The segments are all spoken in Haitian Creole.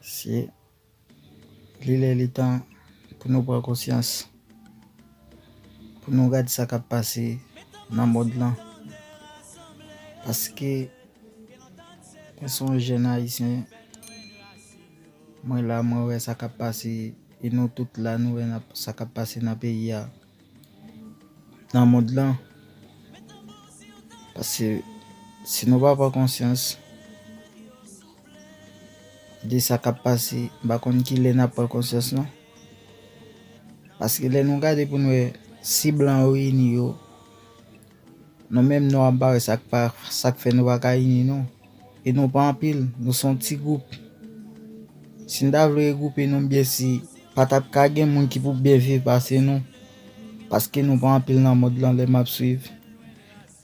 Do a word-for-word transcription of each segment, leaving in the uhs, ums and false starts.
Se li lè li tan pou nou pran konsyans, pou nou gad sa k ap pase nan mond lan. Paske mwen se yon jèn ayisyen, mwen la, mwen wè sa k ap pase, e nou tout la, nou wè n ap, sa k ap pase nan peyi a, nan mond lan. Paske si nou pa pran konsyans de sa k ap pase, m pa konn ki lè n ap pran konsyans non. Paske lè nou gade pou n wè si blan yo ini yo, nou menm nwa, m pa wè sa k pa, sa k fè nou pa ka ini non. E nou pa anpil, nou se yon ti gwoup. Si n ta vle regwoupe nou, byen si pa t ap ka gen moun ki pou byen viv pase nou. Paske nou pa anpil nan mond lan lè m ap swiv.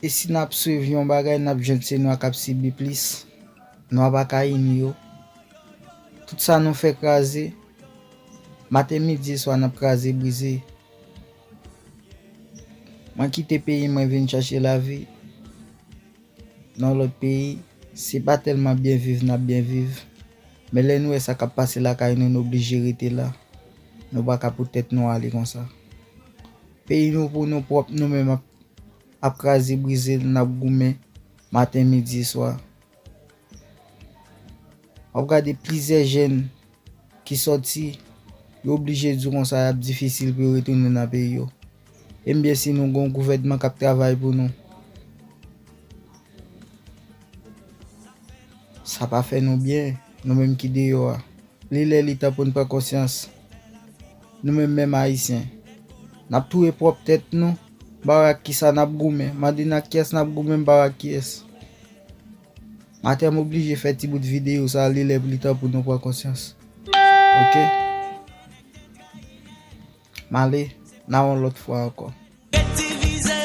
E si n ap swiv yon bagay, n ap jwenn se nwa k ap sibi plis. Nwa pa ka ini yo. Tout sa nou fè kraze. Maten, midi e swa, n ap kraze brize. Mwen kite peyi mwen vin chache lavi nan lòt peyi. Se pa tèlman byen viv n ap byen viv. Men lè nou wè sa k ap pase lakay nou, nou oblije rete la. Nou pa ka pou tèt nou ale konsa. Peyi nou pou nou pwòp, nou menm ap, ap kraze brize l, n ap goumen maten, midi e swa. W ap gade plizyè jèn ki sòti, yo oblije di w konsa y ap difisil pou yo retounen nan peyi yo. E m byen si nou gen yon gouvènman k ap travay pou nou. Sa pa fè nou byen, nou menm ki deyò a. Li lè li tan pou n pran konsyans. Nou menm, menm Ayisyen, n ap touye pwòp tèt nou. M pa wè ak kisa n ap goumen. Mande n ak kiyès n ap goumen, m pa wè ak kiyès. Maten, m oblije fè ti bout videyo sa, li lè li tan pou nou pran konsyans. Oke? M ale, n a yon lòt fwa ankò. Ret divize,